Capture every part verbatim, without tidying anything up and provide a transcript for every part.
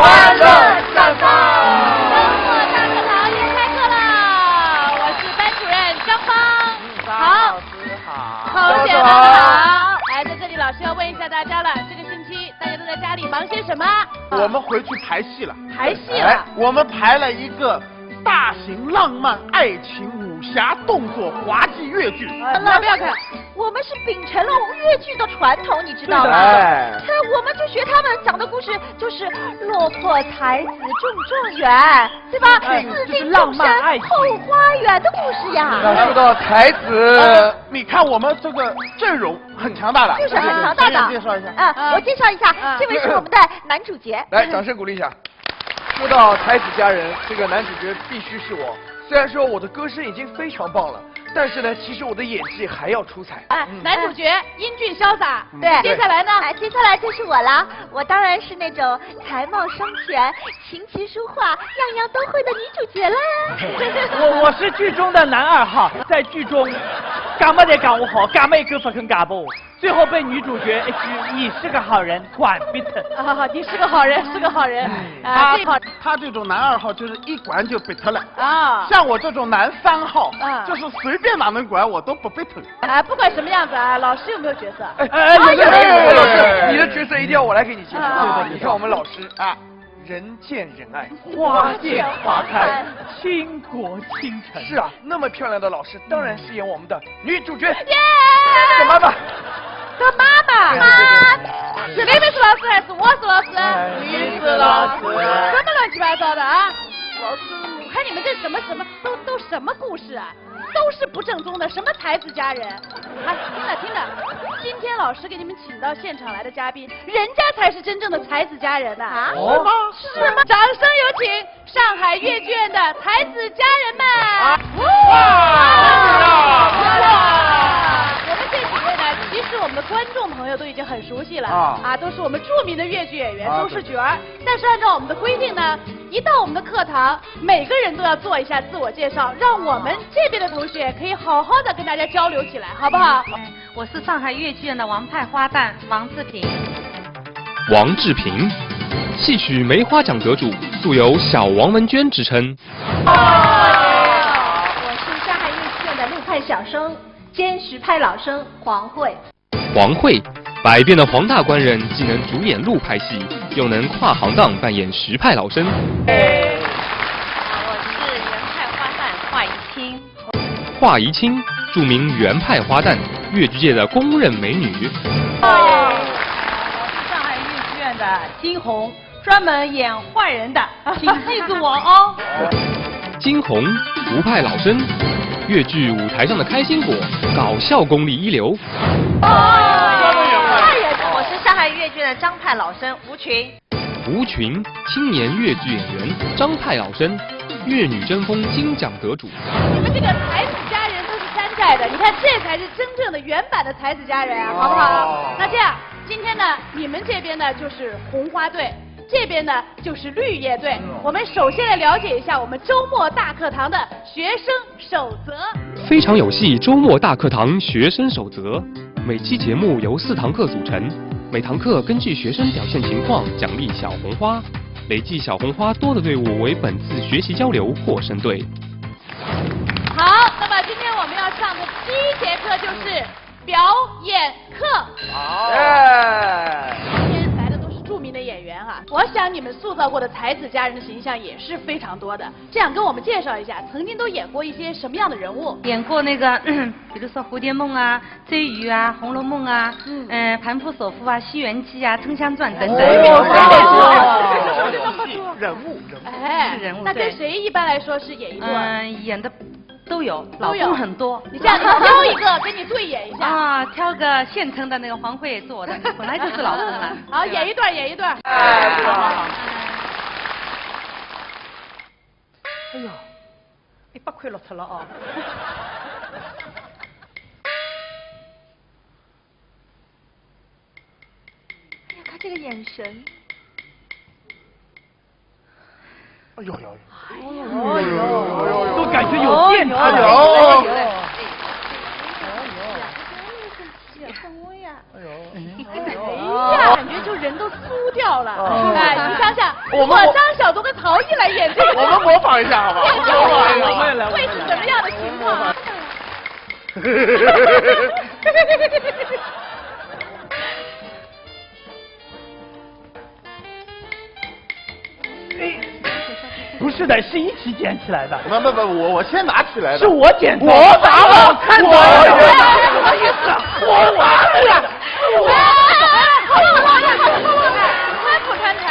欢乐绽放。周末大课堂又开课啦！我是班主任张芳。嗯，张老师好。好，同学们好。来，在这里老师要问一下大家了，这个星期大家都在家里忙些什么？我们回去排戏了。排戏了？哎，我们排了一个大型浪漫爱情武侠动作滑稽越剧。哎，不要不要看，我们是秉承了越剧的传统，你知道吗？对的。哎。我们就学他们讲的故事，就是落魄才子中状元，对吧？哎，四进洞山，就是浪漫爱情。后花园的故事呀。那说到才子，哎，你看我们这个阵容很强大的。就是很强大的。嗯，介绍一下。啊，我介绍一下，啊。这位是我们的男主角。来，掌声鼓励一下。说到才子佳人，这个男主角必须是我。虽然说我的歌声已经非常棒了，但是呢，其实我的演技还要出彩。哎，嗯。男主角英俊潇洒，对。接下来呢？哎，接下来就是我了。我当然是那种才貌双全、琴棋书画样样都会的女主角啦。我，我是剧中的男二号，在剧中，干么侪讲我好，干么一个勿肯讲不。 最后被女主角一句“你是个好人”管逼脱。啊，你是个好人，是个好人。哎，啊，这他，他这种男二号就是一管就逼脱了。啊。像我这种男三号，啊。就是随便哪能管我都不逼脱。哎，不管什么样子啊，老师有没有角色？哎，哎，哎，有，有，有，有，有，有，有。你的角色一定要我来给你介绍。啊。你看我们老师啊，人见人爱，花见花开，倾国倾城。是啊，那么漂亮的老师，当然是演我们的女主角。耶！怎么办？的妈妈？对，对，对，对。啊，是你是老师还是我是老师？哎，你是老师。什么乱七八糟的啊？老师，我看你们这什么什么，都，都什么故事啊？都是不正宗的，什么才子佳人？哎，听着听着，今天老师给你们请到现场来的嘉宾，人家才是真正的才子佳人呐。啊？哦。是吗？掌声有请 上海越剧院的才子佳人们。啊，哇，漂亮，漂亮。我们这几位呢，其实我们的观众朋友都已经很熟悉了，啊。啊，都是我们著名的越剧演员，啊，都是角儿。对。但是按照我们的规定呢，一到我们的课堂，每个人都要做一下自我介绍，让我们这边的同学可以好好的跟大家交流起来，好不好？嗯。 我是上海越剧院的王牌花旦王志平。王志平，戏曲梅花奖得主，素有“小王文娟”之称。我是上海越剧院的陆派小生兼徐派老生黄慧。黄慧，百变的黄大官人，既能主演陆派戏，又能跨行当扮演徐派老生。啊，我是原派花旦华怡清。 华怡清，著名原派花旦，越剧界的公认美女。我是上海越剧院的金红，专门演坏人的，请记住我哦。金红，吴派老生，越剧舞台上的开心果，搞笑功力一流。我是上海越剧院的张派老生吴群。 吴群，青年越剧演员，张派老生，越女争锋金奖得主。你们这个才子佳人都是山寨的，你看这才是真正的原版的才子佳人啊，好不好？哦。那这样，今天呢，你们这边呢就是红花队，这边呢就是绿叶队。嗯。我们首先来了解一下我们周末大课堂的学生 守则。非常有戏，周末大课堂学生守则。每期节目由四堂课组成，每堂课根据学生表现情况奖励小红花，累计小红花多的队伍为本次学习交流获胜队。好，那么今天我们要上的第一节课就是表演课。好。耶。今天来的都是著名的演员哈，我想你们塑造过的才子佳人的形象也是非常多的。 这样跟我们介绍一下，曾经都演过一些什么样的人物？演过那个，比如说蝴蝶梦啊、周瑜啊、红楼梦啊，嗯。呃，盘夫索夫啊、西园记啊、春香传等等。哦，人物，人物。哎，是人物，那跟谁一般来说是演一段？对。嗯，演的都有，都有。老公很多。你这样，你挑一个，给你对演一下。啊，挑个现成的那个黄慧做我的，本来就是老公了。好，演一段，演一段。哎，好，好，好。 哎呀，一百块落脱了啊！哎呀，他这个眼神。哎呦呦呦！哎呦呦呦！都感觉有电了。哎呦！哎呦！哎呀，感觉就人都酥掉了。哦。哎，一下想一下，我们模如果张晓东跟陶艺来演这个，我们模仿一下好不好？演这个我们来，我们来，会是什么样的情况啊？不是的，是一起捡起来的。不不不，我我先拿起来的。是我捡的。我拿了，我看到了。我什么意思？我拿了。哎，哎，哎，好了好了好了好了，哎，宽口谈谈，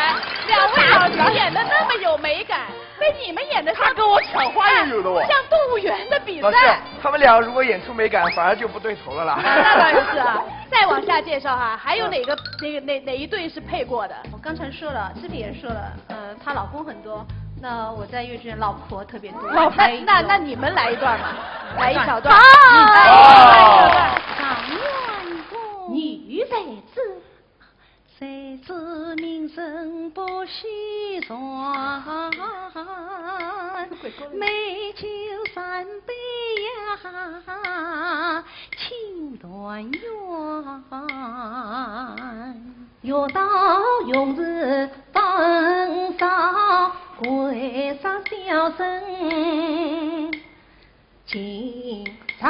两位老师演的那么有美感，被你们演的像他跟我抢话又有的我像动物园的比老师赛。，他们俩如果演出美感，反而就不对头了啦。那倒也是啊，再往下介绍哈，还有哪个哪个哪哪一对是配过的？我刚才说了，肢体也说了，呃，她老公很多，那我在越剧院老婆特别多。那还有那那你们来一段吧，来一小段。啊哎状元公，女才子，谁知名声不虚传，美酒三杯呀，庆团圆。月到红日当烧，桂枝笑声尽朝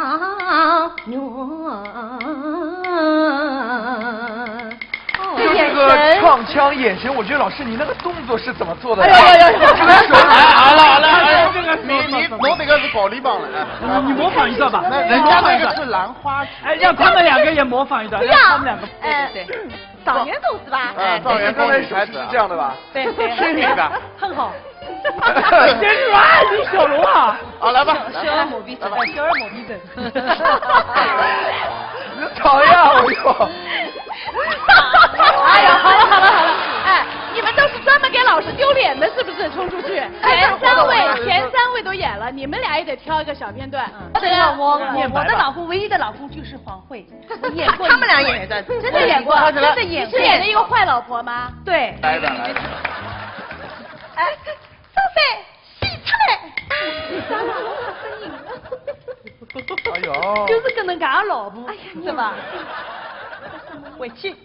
阳。就这个唱腔眼神，我觉得老师你那个动作是怎么做的？哎呀呀呀！这个手哎，好了好了，哎，这个你你侬这个是搞礼棒了，哎。你模仿一段吧。那人家那个是兰花指。哎，让他们两个也模仿一段，让他们两个。哎，对，状元公是吧？啊，状元公的手势是这样的吧？对对，是那个。很好。真是啊，李小龙啊！好，来吧。小儿麻痹症，小儿麻痹症。你讨厌我哟。哎呀，好了好了好了，哎，你们都是专门给老师丢脸的，是不是？冲出去，前三位前三位都演了，你们俩也得挑一个小片段。这个我我念白吧我的老公唯一的老公就是黄慧，我演过一次。他们俩演的，真的演过，跳起来真的演过。你是演的一个坏老婆吗？对，来一段，来一段。哎，张飞，洗出来。哎呦，就是搿能介个老婆，哎呀，是吧？回去。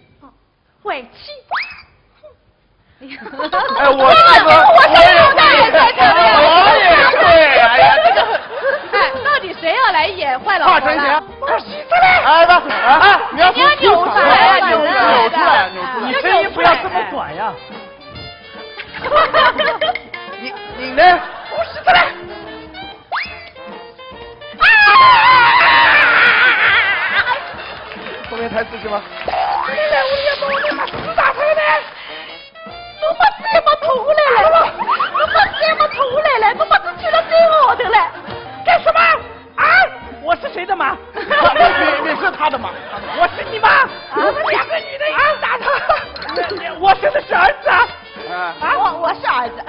回去。哎，我这个我也会，我也会，哎呀，这个哎，到底谁要来演坏老婆呢？华晨贤，我洗出来，哎吧，啊，你要你要扭出来，扭出来，扭出来，你声音不要这么短呀。你你呢？我洗出来。后面台词是吗？侬把嘴巴吐下来了，侬把嘴巴吐下来了，侬把嘴举了最高头了，干什么？啊，我是谁的马？你你是他的马，我是你妈！我们两个女的一起打他。我生的是儿子啊！啊，啊，我我是儿子，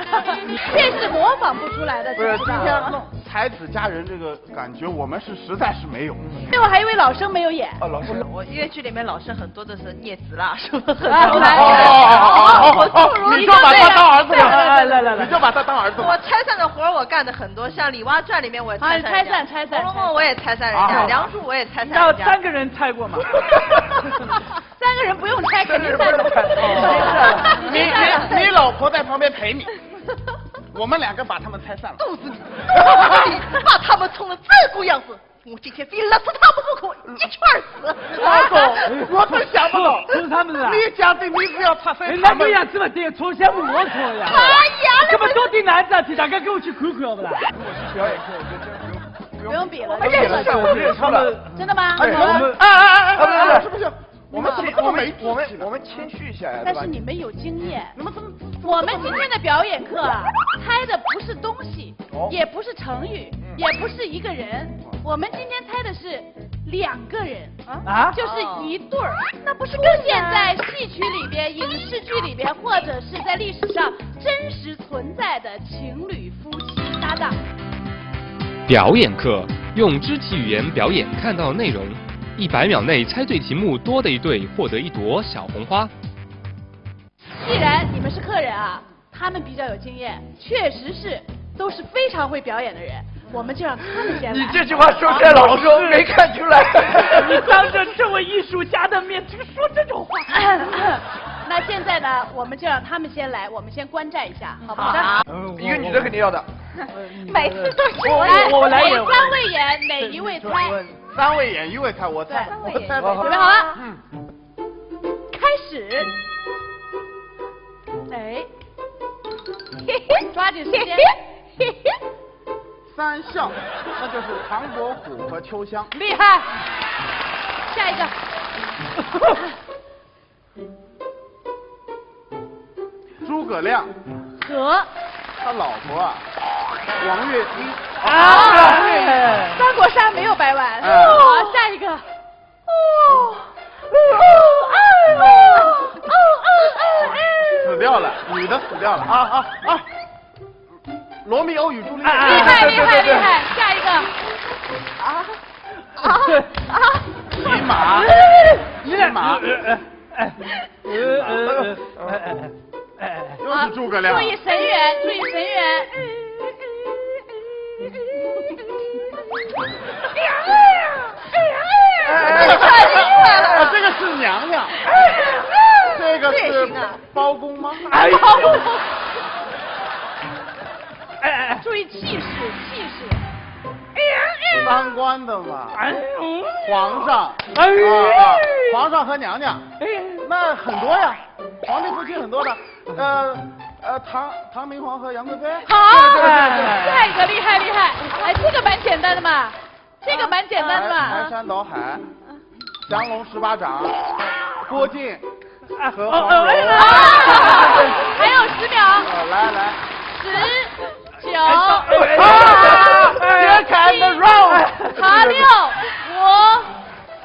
这是模仿不出来的，不是知不知道今天弄才子佳人这个感觉，我们是实在是没有。最后还有一位老生没有演，啊，老师，我越剧里面老生很多的是孽子啦，是不是？啊，哦哦哦哦哦，你就把他当儿子了，来来来来你就把他当儿子了。我拆散的活儿我干的很多，像《李蛙传》里面我也拆散人家，啊拆散拆散《红楼梦》我也拆散人家，啊梁祝》我也拆散那人家。三个人拆过吗？三个人不用拆，肯定散了。你你你老婆在旁边陪你，我们两个把他们拆散了。肚子里，把他们宠得这个样子，我今天非勒死他们不可，一拳儿死。老总，我真想不到，就是他们的啊。你讲的你是要拆散哎，他们那个。样子嘛，对，从前我说呀。哎呀，这么多的男子体，大家给我去看看好不啦？表演课，我觉得真不用不用比了，不用比了，我们演出来。真的吗？哎，我们哎哎哎哎，是不是？我们怎么这么没我们我们谦虚一下呀，对吧但是？你们有经验。那么怎么？我们今天的表演课啊，拆的不是东西，哦也不是成语，嗯也不是一个人。我们今天拆的是两个人，啊，就是一对儿。那不是出现在戏曲里边、影视剧里边，或者是在历史上真实存在的情侣夫妻搭档。表演课，用肢体语言表演看到内容，一百秒内猜对题目多的一对获得一朵小红花。既然你们是客人啊，他们比较有经验，确实是都是非常会表演的人，我们就让他们先来。你这句话说出来，老师没看出来。你当着这位艺术家的面，这个说这种话。那现在呢，我们就让他们先来，我们先观战一下，好不好？一个女的肯定要的。每次都是我我我我来演。三位演，每一位猜。三位演，一位猜，我猜。我猜。准备好了？嗯。开始。哎，抓紧时间。三笑，那就是唐伯虎和秋香。厉害。下一个。诸葛亮和他老婆啊，王月英。啊，三国杀没有白玩。哎好，下一个。哦哦哦哦哦哦哦！死掉了，女的死掉了啊啊啊！罗密欧与朱丽叶。厉害厉害厉害！下一个。啊啊啊！骑马，骑马。哎哎哎哎哎哎！又是诸葛亮。注意神远，注意神远。哎哎哎！这个是娘娘，这个是包公吗？哎呦！哎哎哎！注意气势，气势。当官的嘛，哎呦！皇上，哎啊啊，皇上和娘娘，那很多呀，皇帝不是很多的，呃呃，唐唐明皇和杨贵妃。好，下一个厉害厉害，哎，这个蛮简单的嘛，这个蛮简单的嘛。排山倒海，降龙十八掌，郭靖和哦黄蓉。还有十秒。啊，来来。十九。啊！Here comes the round。好，六五四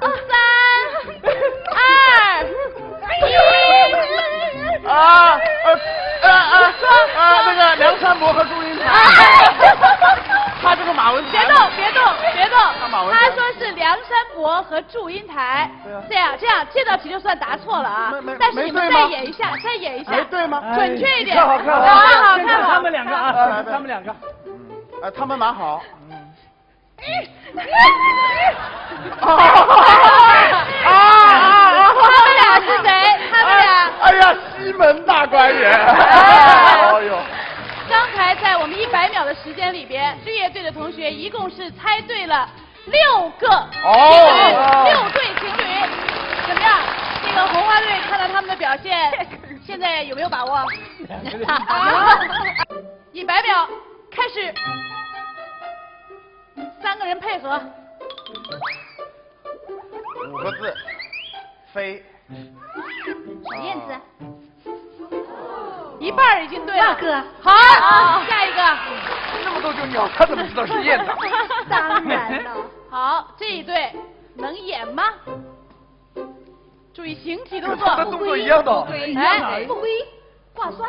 三二一。啊呃呃呃啊！那个梁山伯和祝英台。他这个马文才。别动，别动，别动。他马文才。他说是梁山伯和祝英台。这样这样，这道题就算答错了啊。但是你们再演一下，再演一下。没对吗？准确一点。看好看好。看好看好。他们两个啊，他们两个。啊，他们蛮好。啊啊啊！他们俩是谁？他们俩。哎呀，西门大官人。哎呦。刚才在我们一百秒的时间里边，绿叶队的同学一共是猜对了六个情侣，哦六对情侣。怎么样？这个红花队看到他们的表现，现在有没有把握？一百秒开始。三个人配合。五个字，飞。小燕子。一半儿已经对了。那个好，下一个。那么多种鸟，他怎么知道是燕子？当然了。好，这一对能演吗？注意形体动作。他动作一样的。哎，不归挂帅。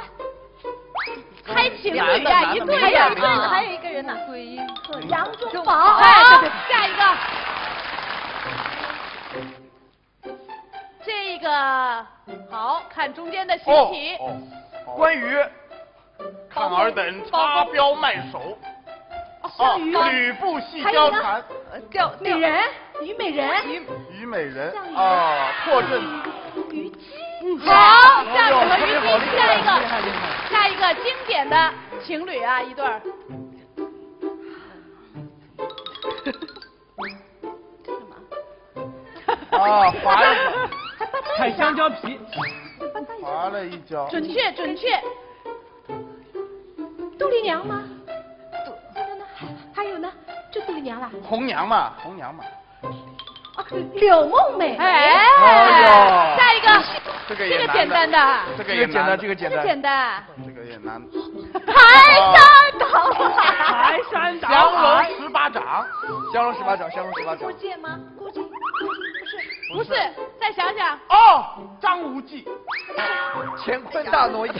猜情侣呀，一对呀，一对的。还有一个人呢，杨宗保。哎，下一个。这个好看中间的形体。哦，关羽、抗尔等插标卖首。哦，吕布戏貂蝉。美人，虞美人。虞美人啊，破阵。虞姬。好，下一个虞姬，下一个，下一个经典的情侣啊，一对儿。啊，划一个。踩香蕉皮。划了一跤。准确准确。杜丽娘吗？还有呢？还有呢？就杜丽娘啦。红娘嘛，红娘嘛。啊，柳梦梅。哎，哎呦下一个，这个这个也难简单的，这个也难这个简单，这个这个简单。简单。这个也难。排山倒海。排山倒降海龙。十八掌。降龙十八掌，降龙十八掌郭。靖吗？郭靖。不是，再想想。哦，张无忌。乾坤大挪移。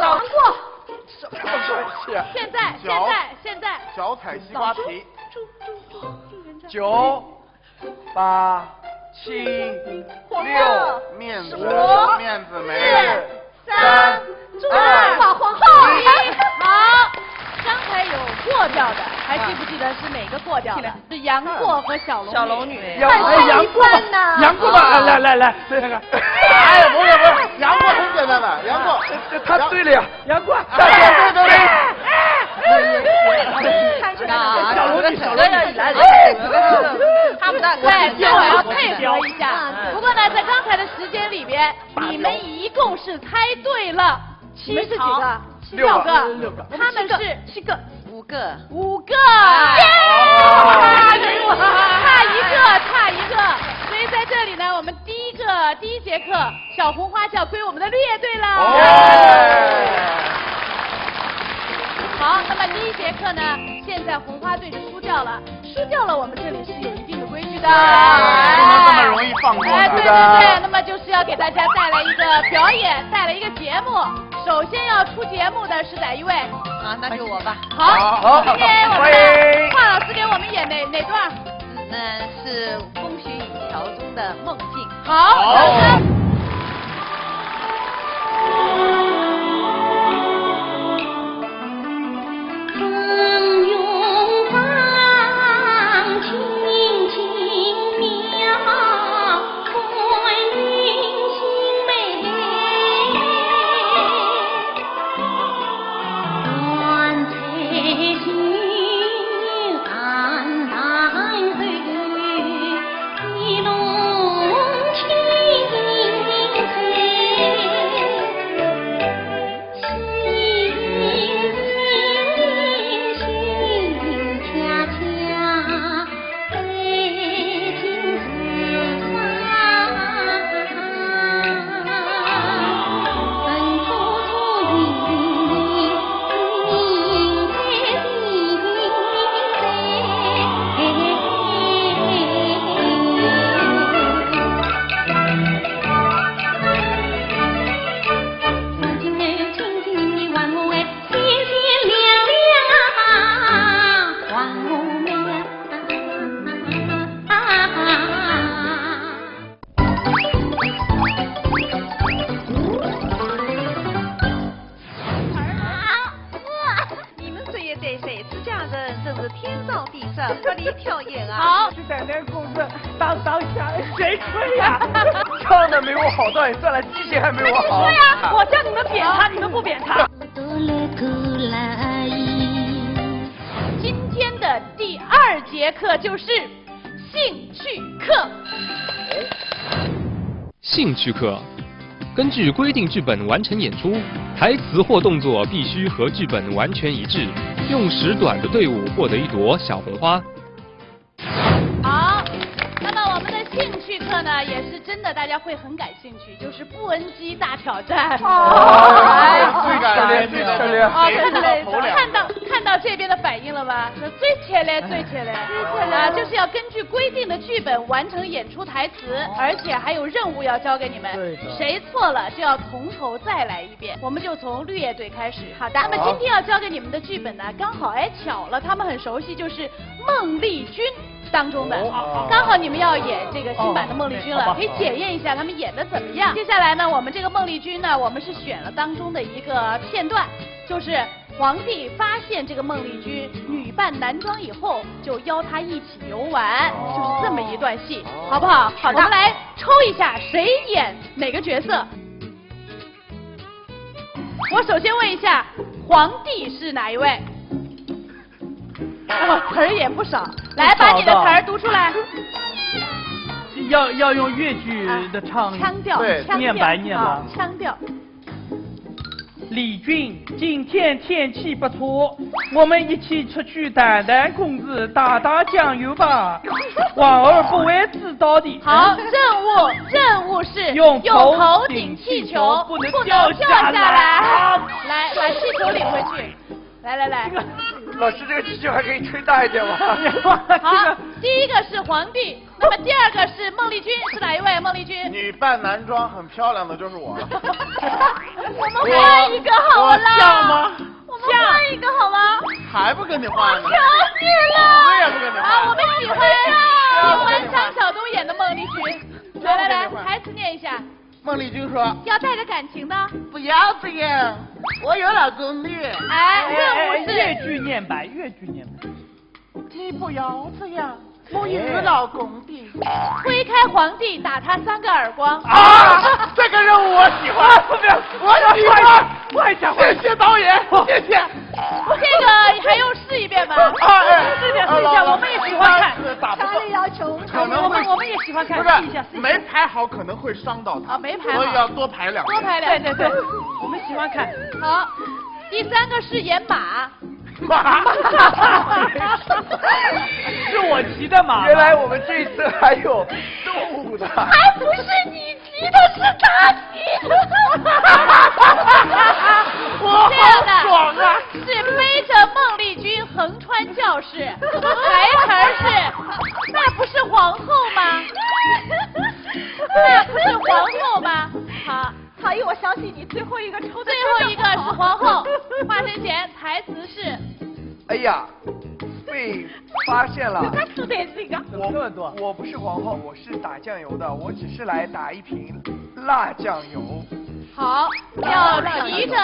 王过。什么东西啊？现在，现脚在，现在。脚踩西瓜皮。祝祝祝祝人家。九、八、七、六、面子五面子没。四三祝大宝皇后。好，刚才有过掉的，还记不记得是哪个过掉的？是杨过和小龙。小龙女。杨哎杨过吧，杨过吧，来来来，那个。哎，不是不是，杨过很简单的，杨过，这这他对了呀。杨过，对对对对。看出来了，小龙女，小龙女，来来来，他们的快，待会儿要配合一下。不过呢，在刚才的时间里边，你们一共是猜对了七十几个，六个，六个，他们是七个。 五个。五个，耶！差一个，差一个。所以在这里呢，我们第一个第一节课小红花就要归我们的绿叶队了。好，那么第一节课呢，现在红花队是输掉了，输掉了，我们这里是有一定的规矩的。对，不能这么容易放过的。哎，对对对，那么就是要给大家带来一个表演，带来一个节目。首先要出节目的是哪一位？啊，那就我吧。好，好，今天我们的欢迎华老师给我们演哪哪段？那是《风雪雨桥》中的梦境。好，掌声。你们这一对谁出嫁人，真是天造地设，不离祛缘啊！好，去谈谈公事，当当下，谁吹呀？唱的没我好，倒也算了，记性还没我好。对呀，我叫你们扁他，你们不扁他。今天的第二节课就是兴趣课。兴趣课，根据规定剧本完成演出，台词或动作必须和剧本完全一致，用时短的队伍获得一朵小红花。好，那么我们的兴趣课呢，也是真的，大家会很感兴趣，就是不 N G 大挑战。哦，哎，最感人，最感人，啊，对对对，谁知道头两个？看到看到这边的反应了吧？说最起来，最起来，啊，就是要根据规定的剧本完成演出台词，而且还有任务要交给你们。对的。谁错了就要从头再来一遍。我们就从绿叶队开始。好的。那么今天要交给你们的剧本呢，刚好哎巧了，他们很熟悉，就是孟丽君 当中的，哦，刚好你们要演这个新版的孟丽君了，哦，可以检验一下他们演的怎么样。接下来呢，我们这个孟丽君呢，我们是选了当中的一个片段，就是皇帝发现这个孟丽君女扮男装以后，就邀她一起游玩，哦，就是这么一段戏，哦，好不好？好的。我们来抽一下，谁演哪个角色？我首先问一下，皇帝是哪一位？ 哇，词儿也不少。来，把你的词儿读出来。要要用越剧的唱，啊，腔调，对，腔调，念白念白。啊，腔调。丽君，今天天气不错，我们一起出去谈谈公事，打打酱油吧。婉儿不会知道的。好，任务任务是用头顶气球，不能掉下来。来，把气球领回去。 来来来，这个，老师，这个气球还可以吹大一点吗？好，第一个是皇帝，那么第二个是孟丽君，是哪一位？孟丽君。女扮男装很漂亮的就是我。我们换一个好了啦。我像吗？我们换一个好吗？还不跟你换呢？求你了。我也不跟你换。啊，我们喜欢，喜欢张晓东演的孟丽君。来来来，台词念一下。 孟丽君说，要带着感情的。不要这样，我有老公的。哎，任务是，哎，哎，越剧念白，越剧念白。你不要这样，我有老公的。推开皇帝，打他三个耳光。啊，这个任务我喜欢，我喜欢，我也想，谢谢导演，谢谢。这个还用试一遍吗？啊，哎，试一遍，试一下，啊，我们也喜欢看。打不过，强烈要求。可能会，我们，我们也喜欢看，不是，试一下，试一下。没拍好可能会伤到他。啊，没拍好。所以要多拍两遍。多拍两遍。对，对，对，我们喜欢看。好，第三个是演马。 马？是我骑的马吗？原来我们这一次还有动物的。还不是你骑的，是他骑的。我好爽啊！这样的，是背着孟丽君横穿教室，台词儿是：“那不是皇后吗？那不是皇后吗？”好。 好意，我相信你。最后一个抽的，最后一个是皇后。华晨贤，台词是：哎呀，被发现了。他说的是这个。我，这么多。我不是皇后，我是打酱油的，我只是来打一瓶辣酱油。好，要提着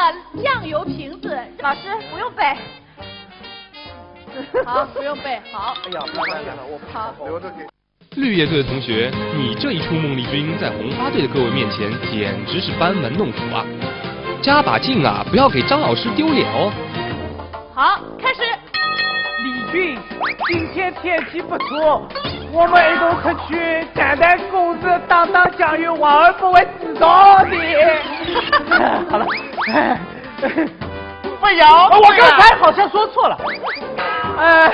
酱油瓶子。老师，不用背。好，不用背，好。哎呀，不用背了，我不是皇后。好。留着给 绿叶队的同学，你这一出孟丽君在红花队的各位面前简直是班门弄斧啊！加把劲啊，不要给张老师丢脸哦。好，开始。丽君，今天天气不错，我们一同出去弹弹弓子，打打酱油，娃儿不会迟到的。好了。不要，我刚才好像说错了。呃，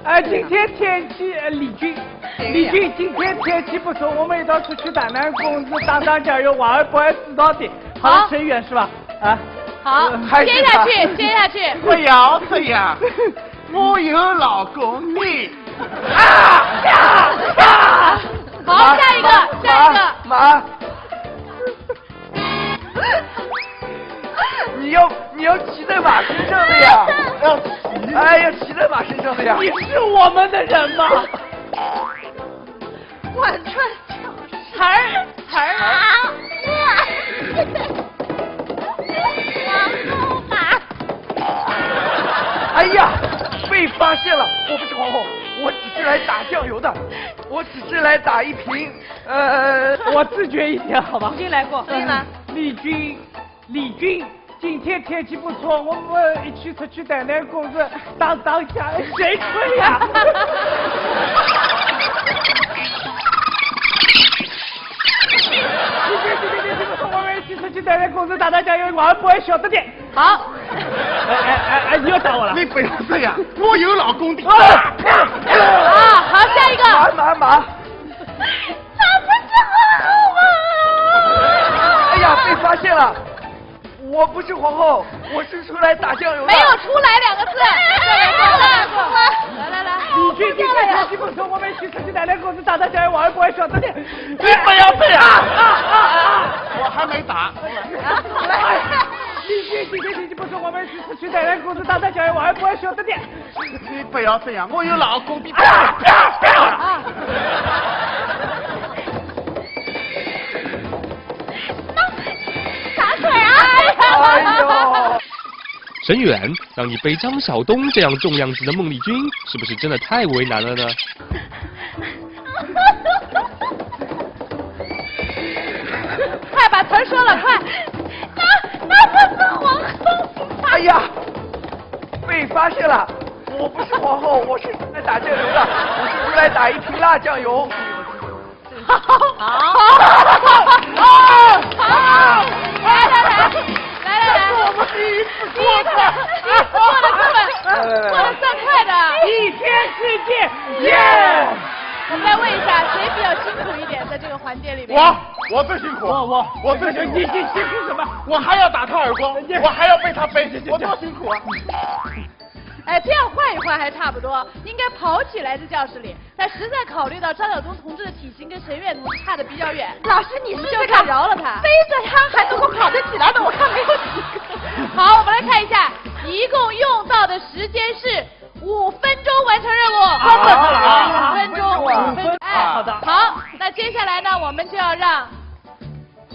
哎，今天天气，呃，丽君，丽君，今天天气不错，我们一道出去弹弹弓子，打打酱油，娃儿不会迟到的。好了，好。陈远是吧？啊，好，呃，接下去，接下去。不要这样，我有老公的。啊，啊，啊！好，下一个，下一个。马，马。 你要，你要骑在马身上的呀！要骑。哎，要骑在马身上的呀！你是我们的人吗？贯穿教室。词儿，词儿。啊！哎呀，被发现了！我不是皇后，我只是来打酱油的，我只是来打一瓶，呃，我自觉一点，好吧？重新来过。重新来。丽君， 丽君，今天天气不错，我们一起出去弹弹弓子，打打架，谁吹呀？丽君，今天天气不错，我们一起出去弹弹弓子，打打酱油，娃儿不会晓得的。好。哎，哎，哎，哎，你又打我了。你不要这样，我有老公的。啊，好，下一个。马，马，马。 他不是皇后啊！哎呀，被发现了！我不是皇后，我是出来打酱油的。没有“出来”两个字。来，来，来。丽君，今天天气不错，我们一起出去弹弹弓子，打打酱油，娃儿不会晓得的。你不要这样！啊，啊，啊，啊！我还没打。哎，丽君，今天天气不错，我们一起出去弹弹弓子，打打酱油，娃儿不会晓得的。 你不要这样，我有老公的。哎呀，不要，不要！啊！打水啊！哎呦！陈远，让你背张晓东这样重样子的孟丽君，是不是真的太为难了呢？ 快把词儿说了，快！那，那不是皇后。哎呀，被发现了！我不是皇后，我是来打酱油的，我是出来打一瓶辣酱油。好，好，好，好，来来来，来来来，这是我们第一次做的。第一次做的，这么，来来来，做的算快的。一天世界，耶！我们来问一下，谁比较辛苦一点，在这个环节里面？我，我最辛苦。我，我，我最辛苦。你，你辛苦什么？我还要打他耳光，我还要被他背，我多辛苦啊！哎，这样换一换还差不多，应该跑起来在教室里。但实在考虑到张晓东同志的体型跟沈远同志差的比较远，老师，你试试看，我们就饶了他。背着他还能够跑得起来的，我看没有几个。好，我们来看一下，一共用到的时间是五分钟完成任务。啊，快快快，五分钟，五分钟，五分钟。哎，好的。好，那接下来呢，我们就要让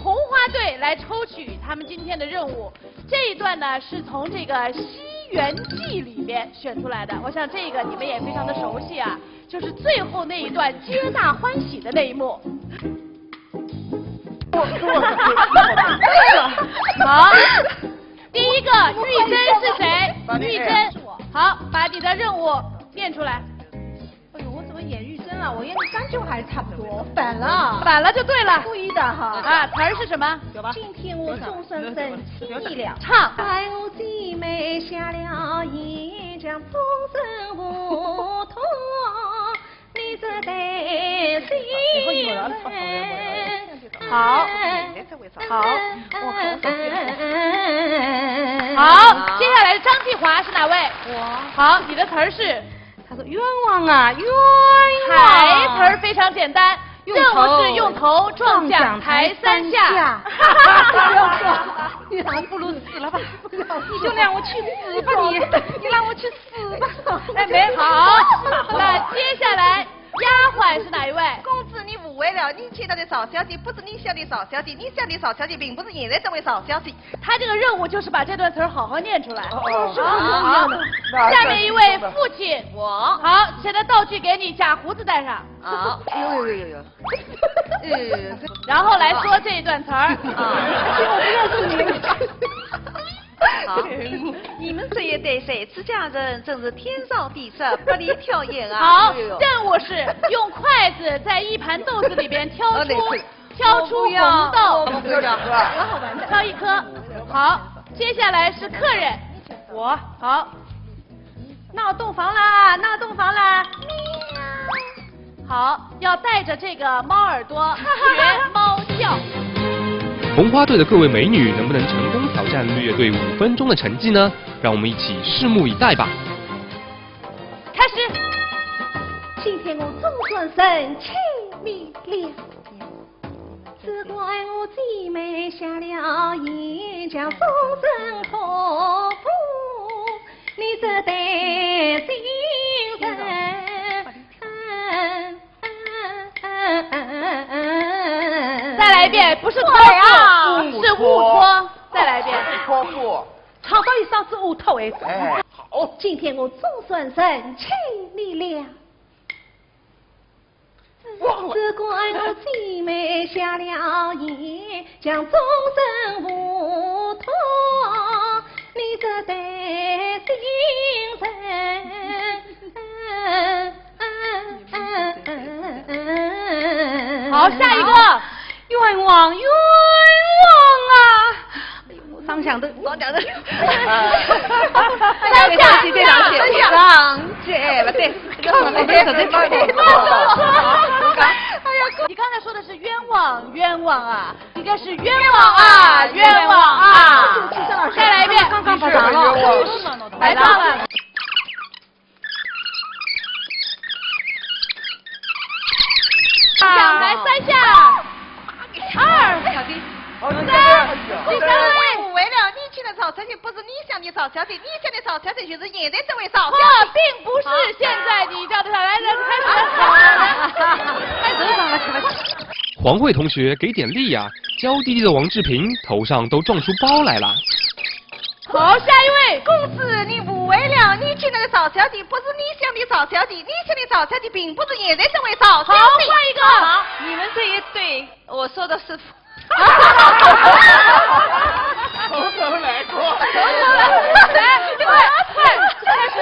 红花队来抽取他们今天的任务。这一段呢，是从这个西全记》里面选出来的。我想这个你们也非常的熟悉啊，就是最后那一段皆大欢喜的那一幕。好，第一个玉珍是谁？玉珍，好，把你的任务念出来。 哎呦，我怎么演玉珍了？我演的三舅还差不多，反了。反了就对了。故意的哈。啊，词儿是什么？今天我总算认清你了。唱。哎，我姐妹瞎了眼，将终身糊涂，你这对心人。好。好。好，接下来张继华是哪位？我。好，你的词儿是？ 他说冤枉啊，冤枉。台词儿非常简单，用头，任务是用头撞向台三下。撞向台三下。不要说，你还不如死了吧。你就让我去死吧你，你让我去死吧。哎，没好。那接下来丫鬟是哪一位？公子，你误会了，你见到的赵小姐不是你想的赵小姐，你想的赵小姐并不是现在这位赵小姐。 他这个任务就是把这段词儿好好念出来。哦，哦，是很重要的。好，那下面一位父亲，我。好，现在道具给你，假胡子戴上。好。哎呦呦呦呦呦。哎呦呦呦。然后来说这一段词儿。啊。我不认识你。好。你们这一对才子佳人，真是天造地设，百里挑一啊。好，哎呦呦。任务是用筷子在一盘豆子里边挑出，哦，对，对。 挑出红豆。我不要，不要。挑一颗。好，接下来是客人。我。好。闹洞房啦，闹洞房啦。好，要带着这个猫耳朵学猫叫。红花队的各位美女能不能成功挑战绿叶队五分钟的成绩呢？让我们一起拭目以待吧。开始。今天我总算认清你了。 只怪我姐妹瞎了眼，将终身糊涂，你这对心人。再来一遍，不是托付，是误托。再来一遍。托付。唱到一嗓子误托哎。哎，好。今天我总算认清你了。 只怪我姐妹瞎了眼，将终身糊涂，你这对心人。好，下一个。冤枉，冤枉啊！ 上墙的，上墙的。三下，三下，上去，哎，不对，哎呀，你刚才说的是冤枉，冤枉啊，应该是冤枉啊，冤枉啊。再来一遍，刚刚发啥了？来吧。 讲台三下。二。小弟。三。第三位。我为了你请的赵小姐，不是你想的赵小姐，你想的赵小姐就是现在这位赵小姐。错，并不是现在你叫的赵。来，来，开始。开始。黄慧同学给点力呀，娇滴滴的王志平头上都撞出包来了。 好，下一位。公子，你误会了，你请那个赵小姐，不是你想的赵小姐，你请的赵小姐并不是现在这位赵小姐。好，换一个。好，你们这一对，我说的是。从头来过。来，快，快，开始。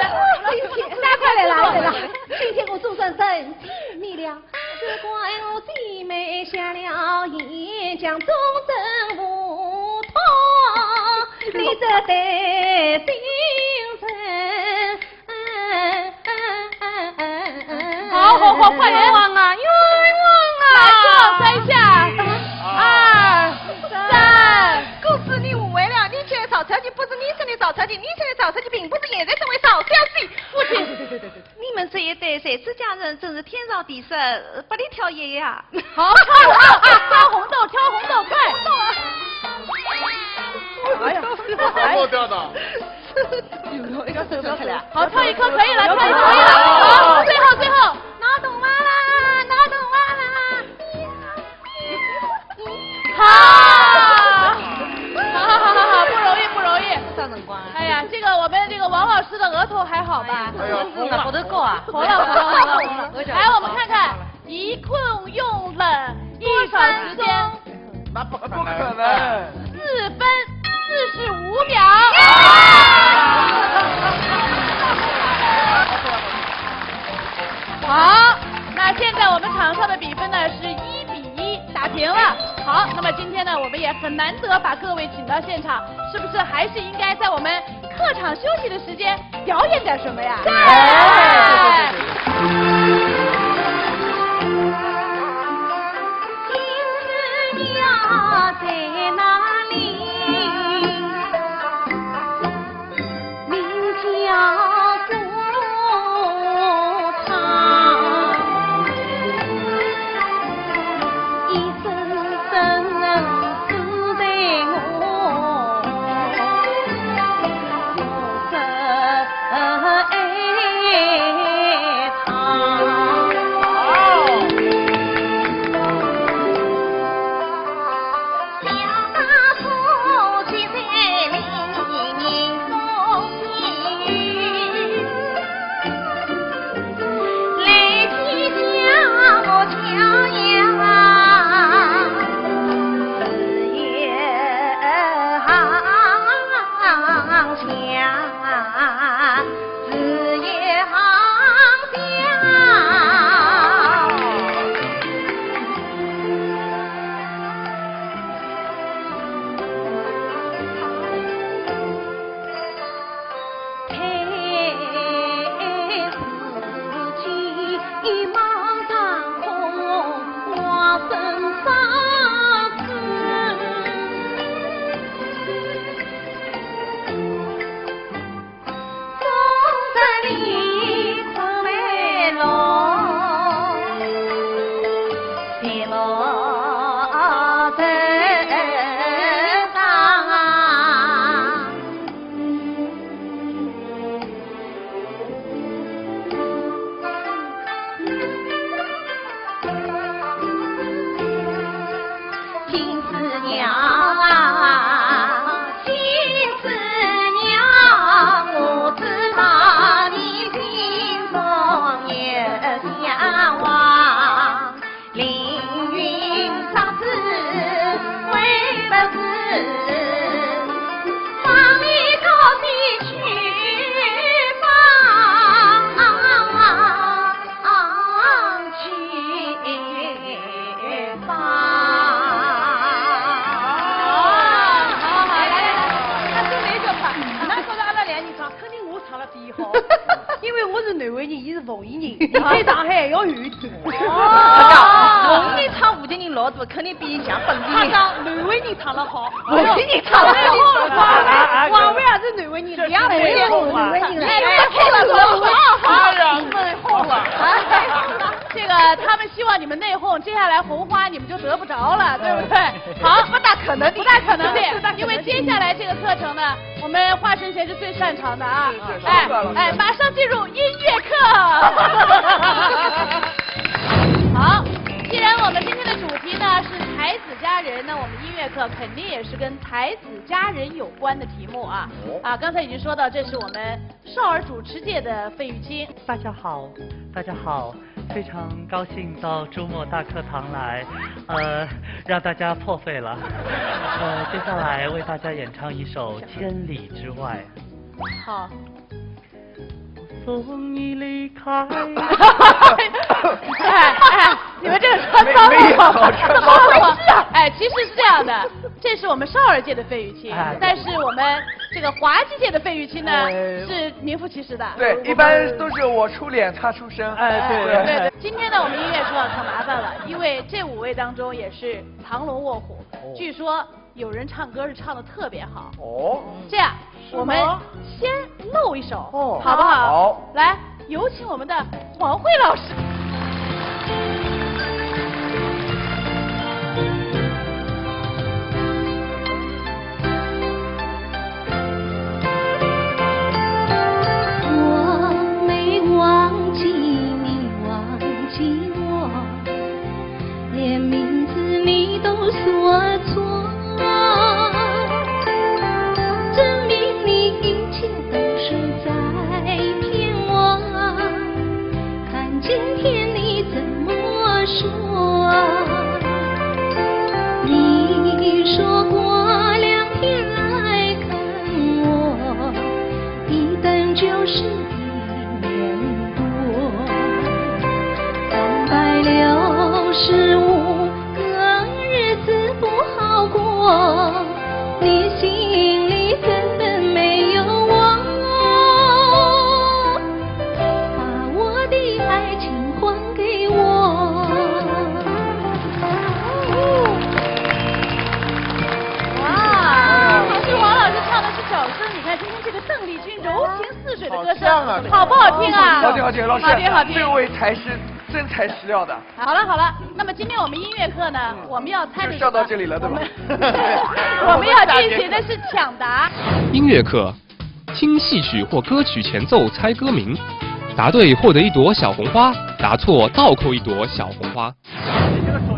大家快来了，来了。今天我总算认清你了。 只怪我姐妹瞎了眼，将终身糊涂，你这对心人。好，好，好，快点。冤枉啊，冤枉啊！来，再来三下。二，三。公子，你误会了，你请的赵小姐不是你请的赵小姐，你请的赵小姐并不是现在这位赵小姐。父亲。 你们这一对才子佳人真是天造地设，百里挑一呀。好，挑红豆，挑红豆，挑红豆，快！哎呀，红豆掉的。好，挑一颗可以了，挑一颗可以了。好，最后，最后，闹洞房啦，闹洞房啦。 好，好，好，好，好，不容易，不容易。啥辰光啊？哎呀，这个我们这个王老还好吧？哎呀，是呢，不得够啊。好了，好了，好了，好了。来，我们看看一困用冷多少时间？那不可能。不可能。四分四十五秒。好，那现在我们场上的比分呢是一比一，打平了。好，那么今天呢，我们也很难得把各位请到现场，是不是还是应该在我们客场休息的时间表演点什么呀？对。哎，对，对，对，对。金枝娘在哪里？名叫顾昌。一声声是对我，我这爱唱。好，好，好，来，来，来，那说明一句话，㑚觉得阿拉两人唱，肯定我唱了第一好，因为我是南汇人，伊是奉贤人，伊对上海还要远一点。哦。奉贤人唱福建人老多，肯定比伊像本地人。他讲南汇人唱了好，奉贤人唱了好。王菲，王菲也是南汇人，两位也是南汇人。哎，太了，好，好，好。哎呀，太好了。这个，他们希望你们内讧，接下来红花你们就得不着了，对不对？好，不大可能的。不大可能的，因为接下来这个课程呢，我们华晨贤是最擅长的啊。是，是，哎，是。哎，马上进入音乐课。好，既然我们今天的主题呢是才子佳人，那我们音乐课肯定也是跟才子佳人有关的题目啊。哦。啊，刚才已经说到，这是我们少儿主持界的费玉清。大家好，大家好，非常高兴到周末大课堂来，呃，让大家破费了。呃，接下来为大家演唱一首《千里之外》。好。送你离开。哎，哎，你们这个穿帮了吗？没，没有，穿帮了。怎么回事啊？哎，其实是这样的，这是我们少儿界的费玉清，哎，对。但是我们这个滑稽界的费玉清呢，哎，是名副其实的。对，一般都是我出脸，他出声。哎，对。对，对，对。今天呢，我们音乐说啊，可麻烦了，因为这五位当中也是藏龙卧虎。哦。据说有人唱歌是唱得特别好。哦。这样，是吗？我们先露一首，哦。好不好？好。来，有请我们的王慧老师。我没忘记你，忘记我。 连名字你都说错，证明你一切都是在是一年多，三百六十五个日子不好过，你心里根本没有我，把我的爱情还给我。哇，刚才王老师唱的是小生，你看今天这个邓丽君柔情似水的歌声，好像啊，好不好听啊？好听好听，老师，好听好听。这位才是真材实料的。好了好了，那么今天我们音乐课呢，嗯，我们要参与就上到这里了，对吧？我们，我们要进行的是抢答。音乐课，听戏曲或歌曲前奏猜歌名，答对获得一朵小红花，答错倒扣一朵小红花。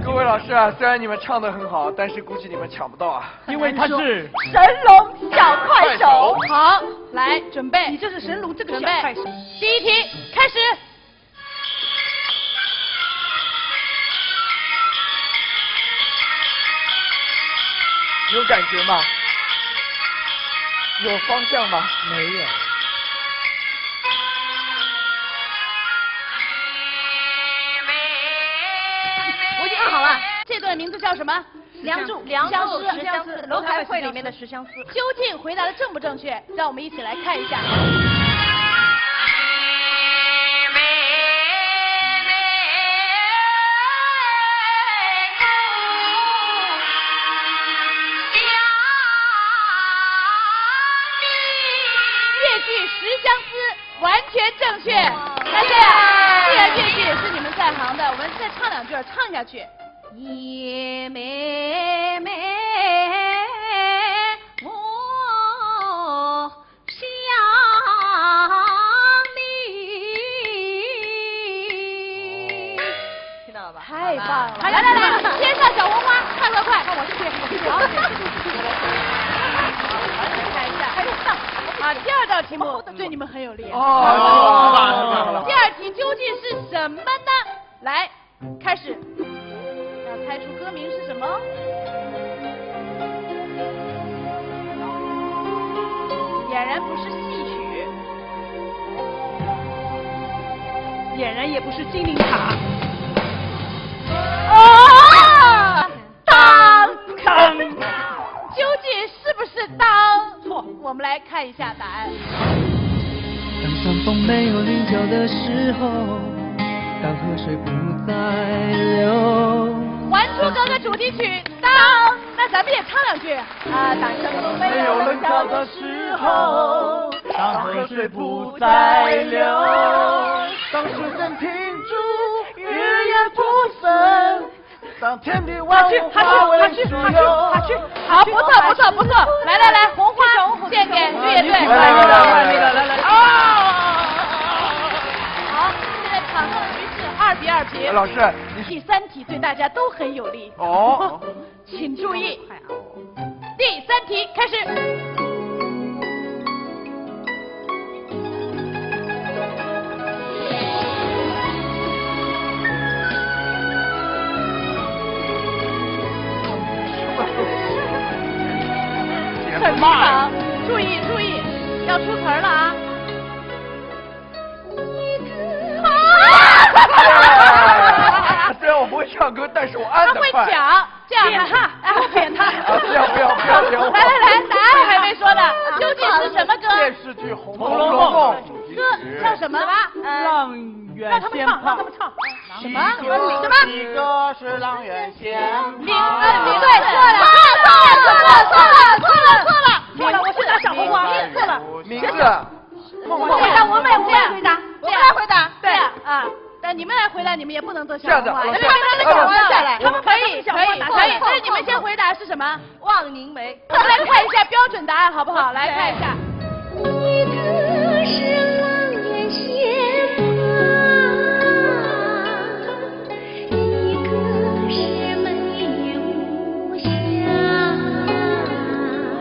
各位老师啊，虽然你们唱得很好，但是估计你们抢不到啊。因为他是神龙小快手。好，来准备。你这是神龙，这个小快手。准备。第一题，开始。有感觉吗？有方向吗？没有。我已经看好了，这段名字叫什么？ 梁祝，梁祝，十相思，十相思，楼台会里面的十相思。究竟回答的正不正确？让我们一起来看一下。越剧十相思，完全正确。感谢。既然越剧也是你们在行的，我们再唱两句儿，唱下去。 听到了吧？太棒了！来来来，先上小红花，快快快！看我这边，好，看一下。啊，第二道题目对你们很有利。哦，太棒了，太棒了。第二题究竟是什么呢？来， 开始，要猜出歌名是什么？俨然不是戏曲，俨然也不是金陵塔。哦，当当，究竟是不是当？错，我们来看一下答案。当山峰没有棱角的时候，当河水不再流。《还珠格格》主题曲，当。那咱们也唱两句啊。当山峰没有棱角的时候，当河水不再流。当时间停住，语言不剩。 当天地万物化为虚有。好，不错，不错，不错。来来来，红花献给绿叶队。来来来来来来来。哦。好，现在场上的局势二比二平。老师，你第三题对大家都很有利。哦。请注意。 第三题，开始。很棒，注意注意，要出词儿了啊！ 虽然我不会唱歌，但是我按得快。他会讲，这样，扁他，哎，我扁他。啊，不要不要不要扁我。来来来，答案还没说呢，究竟是什么歌？电视剧《红楼梦》主题曲。歌叫什么？什么？呃，让他们唱，让他们唱。什么？什么？一个是阆苑仙葩。名，呃，名字。对，错了，错了，错了，错了，错了，错了，错了，我去拿小红花，错了。名字。 我们回答，我们来回答，我们来回答。对啊，但你们来回答，你们也不能得小红花。这样子，老师，来，来，来，来，来，他们可以，可以，可以，但是你们先回答是什么？望凝眉。我们来看一下标准答案好不好？来看一下。一个是阆苑仙葩，一个是眉目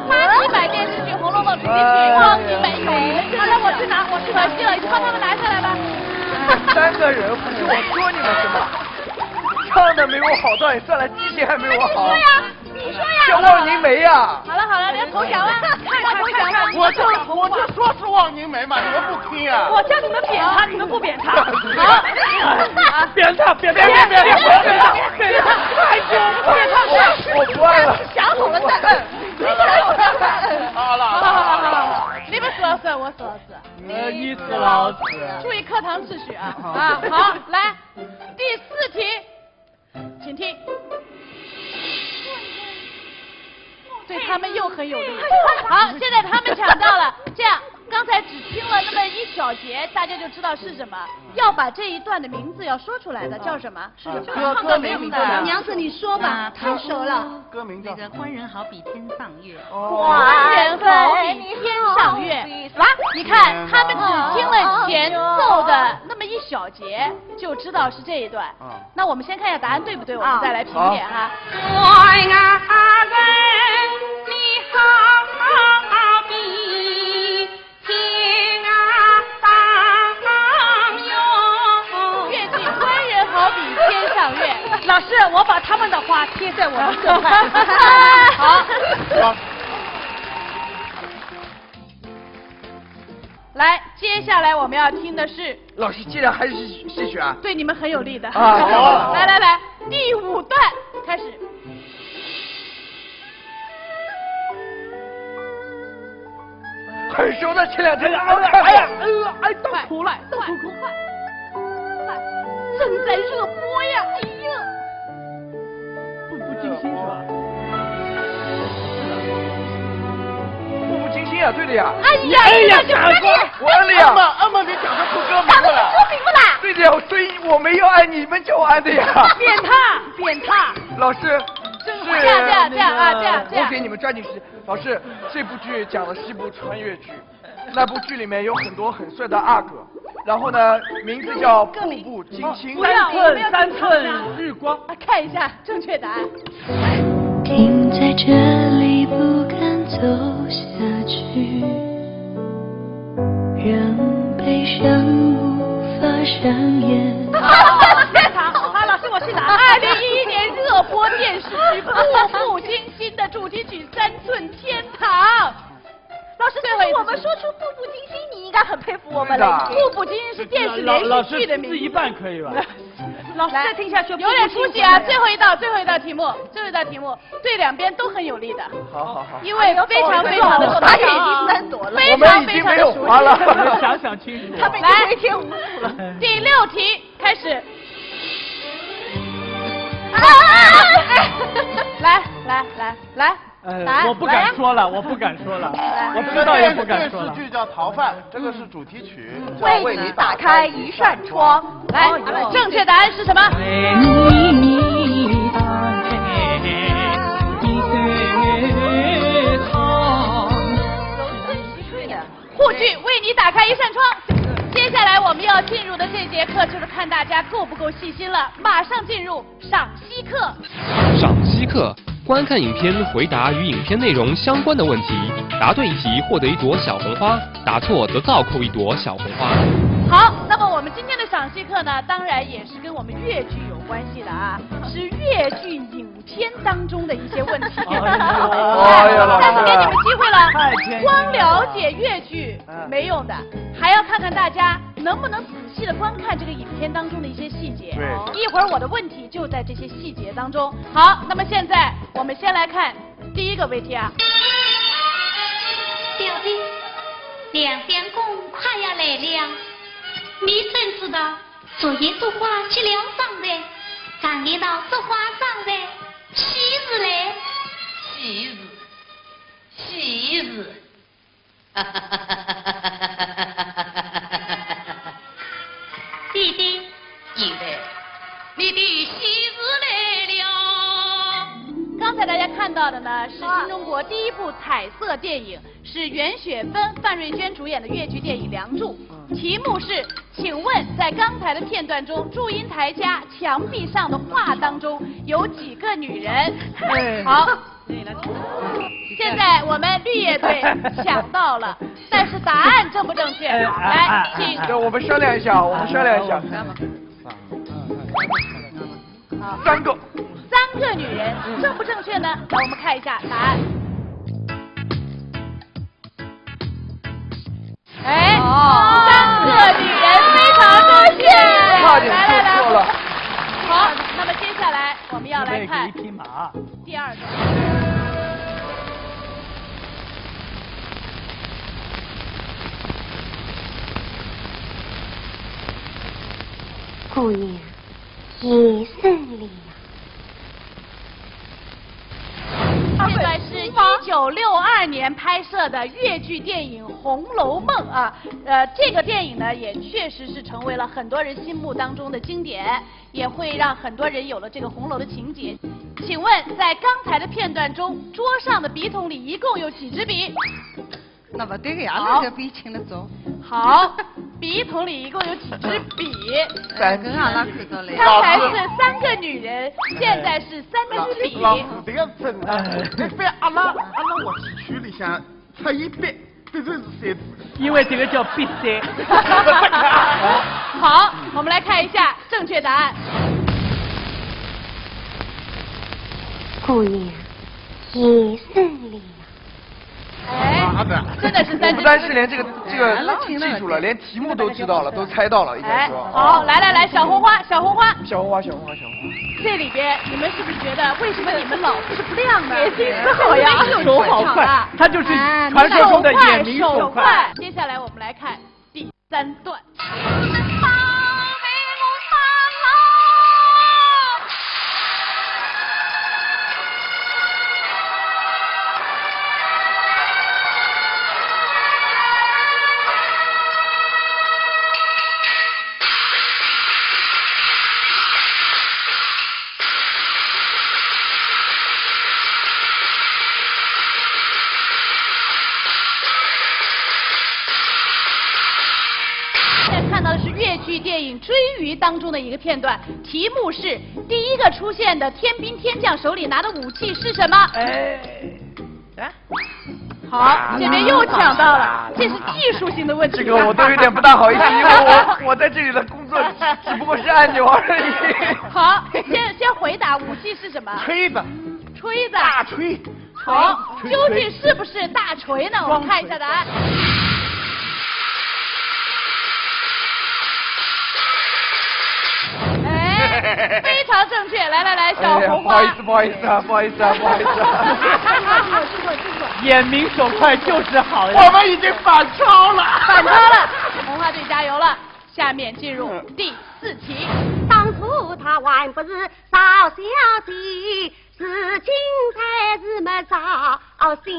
八七版电视剧《红楼梦》主题曲，望凝眉。好了，我去拿，我去拿。可惜了，你帮他们拿下来吧。三个人，不是我说你们什么？唱的没我好，倒也算来，记性还没我好。你说呀，你说呀，叫望凝眉呀。好了好了，你要投降了，要投降了。我就我就说是望凝眉嘛，你们不听啊。我叫你们扁他，你们不扁他。好，啊，扁他，扁他，扁他，扁他，扁他，扁他，扁他，扁他，我不爱了。想好了再问，你想好了再问。好了好了好了好了，你们说是，我说是。呃，你是老师。注意课堂秩序啊。啊，好，来，第四题。 请听。对他们又很有利。好，现在他们抢到了。这样，刚才只听了那么一小节，大家就知道是什么。要把这一段的名字要说出来的，叫什么？是什么？歌歌名叫什么？娘子，你说吧，啊，太熟了。歌名叫什么？那个官人好比天上月。哦。官人好比天上月。来，你看，他们只听了前奏的那么一小节，就知道是这一段。 啊。那我们先看一下答案对不对，我们再来评点哈。好。官人好比天上月。越剧官人好比天上月。老师，我把他们的话贴在我们这块。好。好。来，接下来我们要听的是 老师，竟然还是戏曲啊？对你们很有利的。啊，好。来来来，第五段开始。很熟的，前两天。哎呀，哎呀，哎呀，哎呀，哎，到头来，到头快，快，快，正在热播呀！哎呀，步步惊心是吧？步步惊心啊，对的呀。哎呀，哎呀，哎呀，我问了呀。那么，那么你讲得出歌名不啦？讲得出歌名不啦？对的呀，所以我没有按你们教我按的呀。扁他，扁他。老师，这样，这样，这样啊，这样，这样。我给你们抓紧时间。老师，这部剧讲的是一部穿越剧，那部剧里面有很多很帅的阿哥，然后呢，名字叫步步惊心。不要，三寸，三寸日光。啊，看一下正确答案。 停在这里不敢走下去，让悲伤无法上演。好，老师，我去拿。二零一一年热播电视剧《步步惊心》的主题曲《三寸天堂》。老师，最后一次，我们说出《步步惊心》，你应该很佩服我们了已经。对的。步步惊心是电视连续剧的名字。老，老师，撕一半可以吧？老师，再听下去，有点出息啊！步步惊心。最后一道，最后一道题目，最后一道题目。 对两边都很有利的。好好好。因为非常非常的熟悉，哎呦，我们已经没有话了。非常非常的熟悉。我们想想清楚。他们已经飞天无数了。来，第六题开始。啊！来来来来，答案，呃，我不敢说了，来呀。我不敢说了，来。我知道也不敢说了。电视剧叫《逃犯》，这个是主题曲。 为你打开一扇窗。来，正确答案是什么？沪剧《为你打开一扇窗》。接下来我们要进入的这节课就是看大家够不够细心了，马上进入 赏析课。赏析课，观看影片，回答与影片内容相关的问题，答对一题获得一朵小红花，答错则倒扣一朵小红花。好，那么我们今天的赏析课呢，当然也是跟我们越剧有关系的啊，是越剧影片当中的一些问题。哎呦，哎呀，老师，但是给你们机会了，太谦虚了。光了解越剧，嗯，没用的，还要看看大家能不能仔细的观看这个影片当中的一些细节。对。一会儿我的问题就在这些细节当中。好，那么现在我们先来看第一个 V T R。表弟，良相公快要来了，你怎知道？昨夜烛花接了上台，常言道烛花上台，喜事来。喜事，喜事。 弟弟。贤妹，你的喜事来了。刚才大家看到的呢，是新中国第一部彩色电影，是袁雪芬、范瑞娟主演的越剧电影《梁祝》。题目是，请问在刚才的片段中，祝英台家墙壁上的画当中有几个女人？哎。好。 现在我们绿叶队抢到了，但是答案正不正确？哎，哎，哎，来，请。哎，我们商量一下，我们商量一下。三个。三个女人，正不正确呢？让我们看一下答案。哎，哦三个女人，非常正确。差点说错了。好，那么接下来我们要来看一匹马。第二个。姑娘，夜深了呀。这个是一九六二年拍摄的越剧电影《红楼梦》啊，呃，这个电影呢也确实是成为了很多人心目当中的经典，也会让很多人有了这个红楼的情节。请问在刚才的片段中，桌上的笔筒里一共有几支笔？那勿对个呀，好那搿比轻了走。好，笔筒里一共有几支笔？三搿阿拉看到了呀。刚才是三个女人，现在是三支笔。老师，这个真的，你非阿拉阿拉滑稽圈里向出一笔，这就是三支。因为这个叫必杀。好，我们来看一下正确答案。姑娘，夜深了呀。哎，啊，对。真的是三支不单是连这个这哎那个听了记住了，连题目都知道了，都猜到了，应该哎，说。好，来来来，小红花，小红花，小红花，小红花，小红花。这里边你们是不是觉得为什么你们老是不亮呢？眼睛好呀，手好快，他就是传说中的眼明手快。接下来我们来看第三段。现在看到的是越剧电影《追鱼》当中的一个片段，题目是第一个出现的天兵天将手里拿的武器是什么？哎，哎，好，这边又抢到了，这是技术性的问题。这个我都有点不大好意思，因为我我在这里的工作只不过是按钮而已。好，先先回答，武器是什么？吹的，吹子。大吹。好，究竟是不是大锤呢？我们看一下答案。哎，非常正确。来来来，小红花。哎呀不好意思，不好意思啊，不好意思啊，不好意思啊。眼明手快就是好呀。我们已经反超了。反超了，红花队加油了。下面进入第四题。当初她还不是赵小姐，如今才是么赵小姐。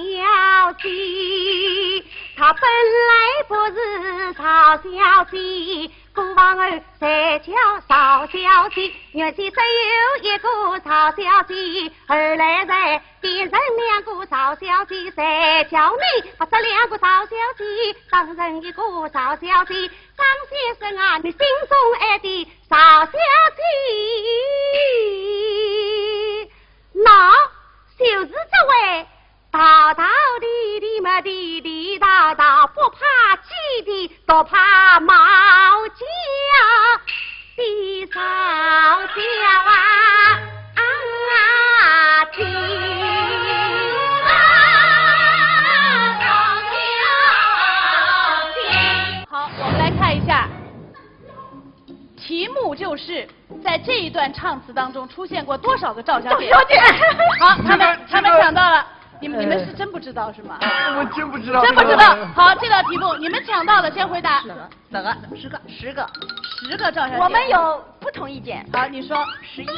她本来不是赵小姐，过往儿才叫赵小姐，原先只有一个赵小姐，后来才变成两个赵小姐，谁叫你把这两个赵小姐当成一个赵小姐？张先生啊，你心中爱的赵小姐，那就是这位大大的的么的的大大，不怕鸡的，不怕猫叫的赵小姐啊。啊，姐啊，赵小姐。好，我们来看一下，题目就是在这一段唱词当中出现过多少个赵小姐？赵小姐。好，他们这个他们这个抢到了，你们你们是真不知道是吗？我真不知道，真不知道。好，这道题目你们抢到的先回答。十个，十个，十个，十个赵小姐。我们有不同意见。好，你说十一个。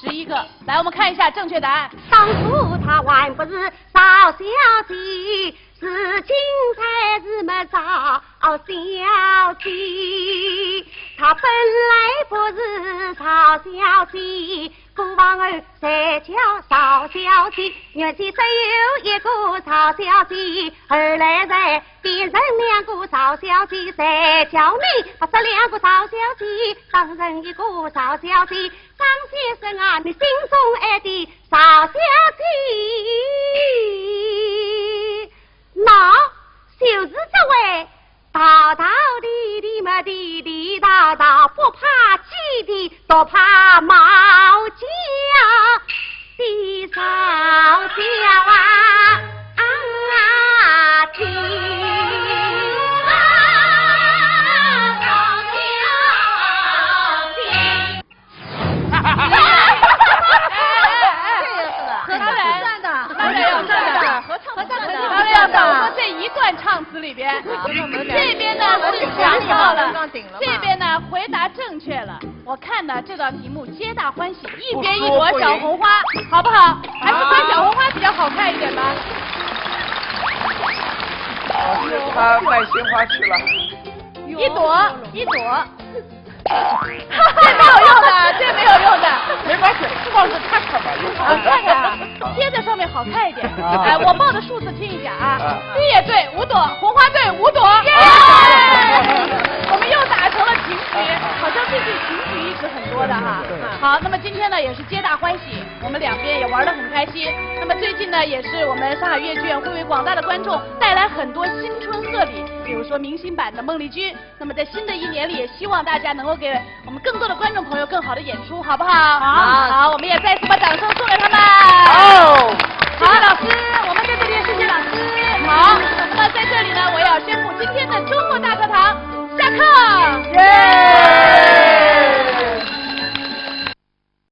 十一个。来，我们看一下正确答案。当初她还不是赵小姐，如今才是么赵小姐。她本来不是赵小姐，过往儿才叫赵小姐，原先只有一个赵小姐，后来才变成两个赵小姐，谁叫你把这两个赵小姐当成一个赵小姐？张先生啊，你心中爱的赵小姐，那就是这位大大的的么的的大大，不怕鸡的，不怕猫叫的少小啊，啊，听啊，少小听。合唱不算的，当然要算的，合唱不算的。当然要算。我说这一段唱词里边，这边呢是想到了，这边呢回答正确了。我看呢这道题目皆大欢喜，一边一朵小红花，好不好？还是发小红花比较好看一点吧。老师他卖鲜花去了。一朵一朵。 这没有用的，这没有用的。没关系，放着看看吧，有啥？啊，看看啊，贴在上面好看一点。啊哎，我报的数字听一下啊啊，第一对五朵，红花队五朵，耶！我们又打成了平局，好像最近平局一直很多的哈。好，那么今天呢也是皆大欢喜，我们两边也玩得很开心。那么最近呢也是我们上海越剧院会为广大的观众带来很多新春贺礼，比如说明星版的孟丽君。 那么在新的一年里，也希望大家能够给我们更多的观众朋友更好的演出，好不好？好，好，我们也再次把掌声送给他们。哦，谢谢老师，我们在这里也谢谢老师。好，那么在这里呢，我要宣布今天的周末大课堂下课。耶！